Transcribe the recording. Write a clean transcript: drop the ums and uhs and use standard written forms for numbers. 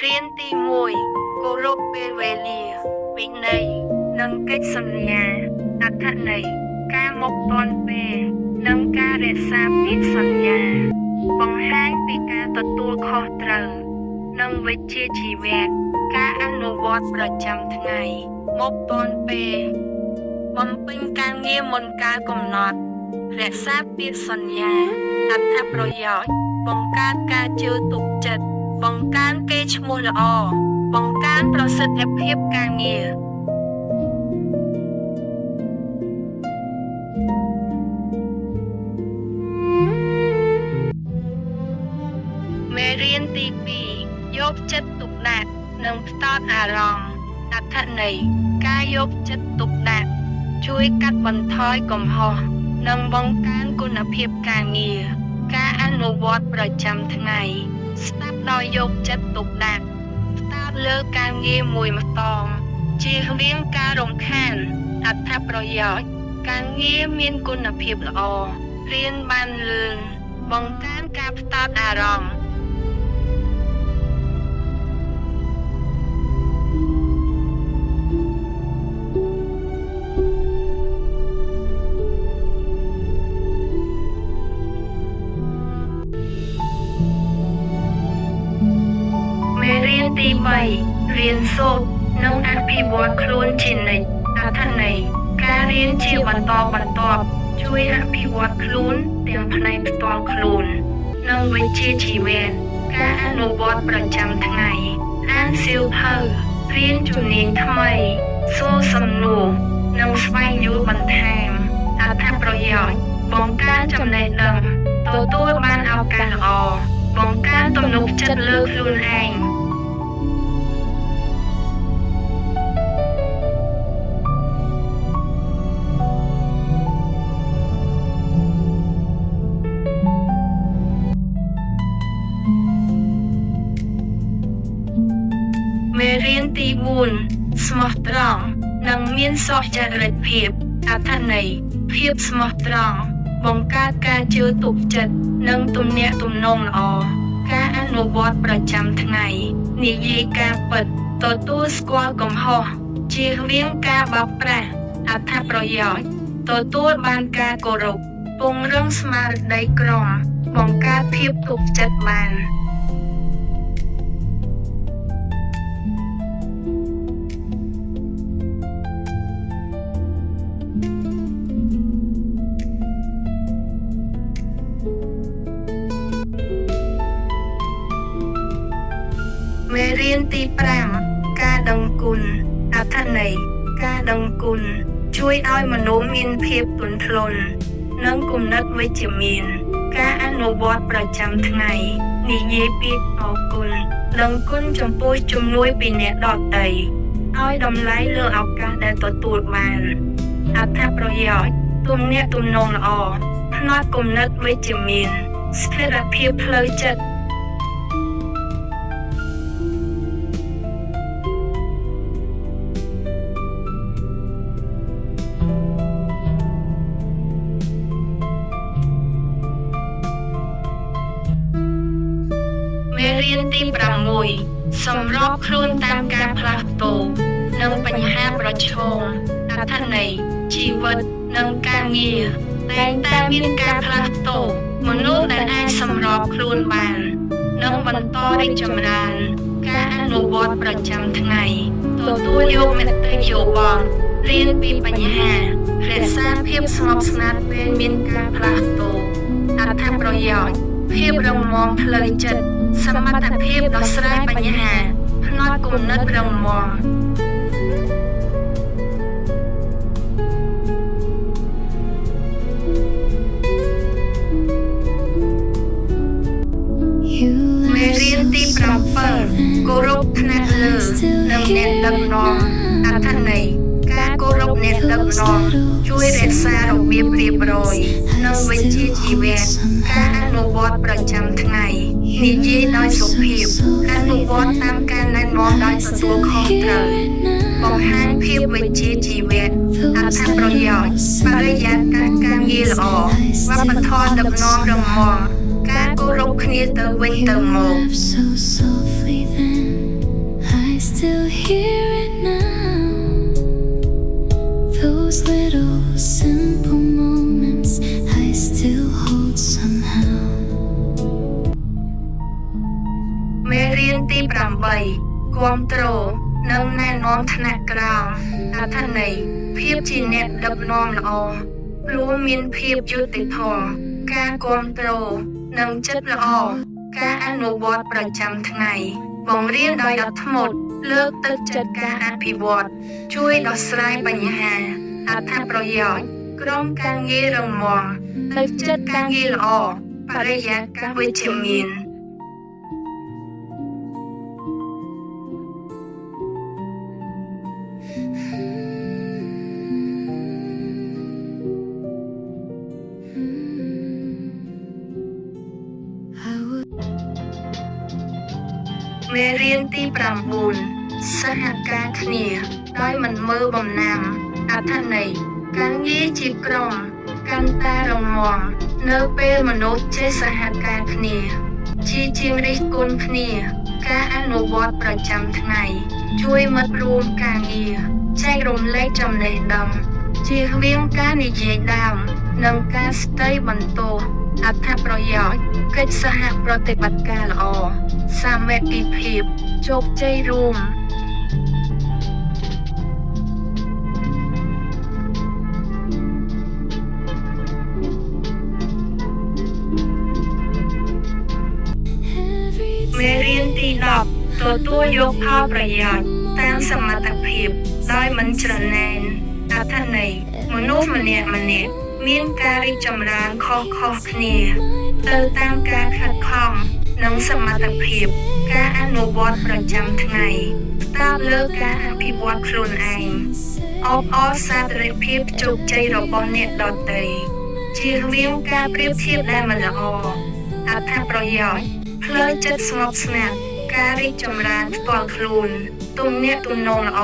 រៀនទី1គោរពពេលវេលាវិន័យនិងកិច្ចសន្យាអត្ថន័យការមកទាន់ពេលនិងការរក្សាពាក្យសន្យាបង្ហាញពីការទទួលខុសត្រូវនិងវិជ្ជាជីវៈការអនុវត្តប្រចាំថ្ងៃមកទាន់ពេលបំពេញការងារមុនកាលកំណត់រក្សាពាក្យសន្យាអត្ថប្រយោជន៍បង្កើតការជឿទុកចិត្ត បង្កើនកេរ្តិ៍ឈ្មោះល្អបង្កើនប្រសិទ្ធភាពការងារមេរៀនទី2យកចិត្តទុកដាក់និងផ្ដោតអារម្មណ៍អត្ថន័យការយកចិត្តទុកដាក់ជួយកាត់បន្ថយកំហុសនិងបង្កើនគុណភាពការងារការអនុវត្តប្រចាំថ្ងៃស្ដាប់ដោយយកចិត្តទុកដាក់ផ្ដោតលើការងារមួយម្តងជៀសវាងការរំខានអត្ថប្រយោជន៍ការងារមានគុណភាពល្អរៀនបានលឿនបង្កើនការផ្ដោតអារម្មណ៍ មេរៀនទី3រៀនសូត្រនិងអភិវឌ្ឍខ្លួនជានិច្ចអត្ថន័យការរៀនជាបន្តបន្ទាប់ជួយអភិវឌ្ឍខ្លួនទាំងផ្នែកផ្ទាល់ខ្លួននិងវិជ្ជាជីវៈការអនុវត្តប្រចាំថ្ងៃអានសៀវភៅរៀនជំនាញថ្មីសួរសំណួរនិងស្វែងយល់បន្ថែមអត្ថប្រយោជន៍បង្កើនចំណេះដឹងទទួលបានឱកាសល្អបង្កើនទំនុកចិត្តលើខ្លួនឯង មេរៀនទី4ស្មោះត្រង់និងមានសុចរិតភាពអត្ថន័យភាពស្មោះត្រង់បង្កើតការជឿទុកចិត្តនិងទំនាក់ទំនងល្អការអនុវត្តប្រចាំថ្ងៃនិយាយការពិតទទួលស្គាល់កំហុសជៀសវាងការបោកប្រាស់អត្ថប្រយោជន៍ទទួលបានការគោរពពង្រឹងស្មារតីក្រុមបង្កើតភាពទុកចិត្តបាន មេរៀនទី5ការដឹងគុណអត្ថន័យការដឹងគុណជួយឲ្យមនុស្សមានភាពទន់ភ្លន់និងគំនិតវិជ្ជមានការអនុវត្តប្រចាំថ្ងៃនិយាយពាក្យអរគុណដឹងគុណចំពោះជំនួយពីអ្នកដទៃឲ្យតម្លៃលើឱកាសដែលទទួលបានអត្ថប្រយោជន៍ទំនាក់ទំនងល្អផ្នត់គំនិតវិជ្ជមានស្ថិរភាពផ្លូវចិត្ត មេរៀនទី6សម្របខ្លួនតាមការផ្លាស់ប្ដូរនិងបញ្ហាប្រឈមអត្ថន័យជីវិតនិងការងារតែងតែមានការផ្លាស់ប្ដូរមនុស្សដែលអាចសម្របខ្លួនបាននិងបន្តរីកចម្រើនការអនុវត្តប្រចាំថ្ងៃទទួលយកមតិយោបល់រៀនពីបញ្ហារក្សាភាពស្ងប់ស្ងាត់ពេលមានការផ្លាស់ប្ដូរអត្ថប្រយោជន៍ភាពរឹងមាំផ្លូវចិត្ត សមត្ថភាពដោះស្រាយបញ្ហាផ្នត់គំនិតរឹងមាំ You មេ laughed រៀន so ទី softly 7គោ then. រពថ្នាក់លើ I still និងអ្នក hear ដឹក it នាំអត្ថ now. ន័យការគោរពអ្នកដឹក Those នាំ little ជួយរក្សារបៀបរៀបរយ silver និង I វិជ្ជា still ជីវៈ hold ការអនុ somehow. វត្តប្រចាំថ្ងៃនិ You យាយដោយ laughed សុ so ភាពអនុ softly វត្តតាម then. ការណែនាំដោយ I ទទួល still ខុសត្រូវ hear it បង្ហាញ now. ភាពវិជ្ជាជីវៈអ Those ត្ថប្រយោជ little ន៍បរិយា silver កាសការងារ moments ល្អ I វប្ប still ធម៌ដឹក hold នាំរឹងមាំ somehow. ការគោរពគ្នាទៅវិញ You ទៅមក laughed so softly then. Here and now, those little simple moments I still hold somehow. មេរៀនទី8គាំទ្រនិងណែនាំថ្នាក់ក្រោមអត្ថន័យភាពជាអ្នកដឹកនាំល្អរួមមានភាពយុត្តិធម៌ការគាំទ្រនិងចិត្តល្អការអនុវត្តប្រចាំថ្ងៃបង្រៀនដោយអត់ធ្មត់លើកទឹកចិត្តការអភិវឌ្ឍជួយដោះស្រាយបញ្ហាអត្ថប្រយោជន៍ក្រុមការងាររឹងមាំទឹកចិត្តការងារល្អបរិយាកាសវិជ្ជមាន I would មេរៀនទី9សហការគ្នាដោយមិនមើលបំណាំអត្ថន័យការងារជាក្រុមកាន់តែរឹងមាំនៅពេលមនុស្សចេះសហការគ្នា ជាជាងរិះគន់គ្នា ការអនុវត្តប្រចាំថ្ងៃ ជួយមិត្តរួមការងារចែករំលែកចំណេះដឹងជៀសវាងការនិយាយដើមនិងការស្ដីបន្ទោសអត្ថប្រយោជន៍កិច្ចសហប្រតិបត្តិការល្អសាមគ្គីភាពជោគជ័យរួម every មេរៀនទី10ទទួលយកផលប្រយោជន៍តាមសមត្ថភាពដោយមិនច្រណែនអត្ថន័យមនុស្សម្នាក់ៗមានការរីកចម្រើនខុសៗគ្នា ទៅតាមការខិតខំនិងសមត្ថភាព ការអនុវត្តប្រចាំថ្ងៃផ្ដោតលើការអភិវឌ្ឍខ្លួនឯងអបអរសាទរភាពជោគជ័យរបស់អ្នកដទៃជៀសវាងការប្រៀបធៀបដែលមិនល្អអត្ថប្រយោជន៍ផ្លូវចិត្តស្ងប់ស្ងាត់ការរីកចម្រើនផ្ទាល់ខ្លួនទំនាក់ទំនងល្អ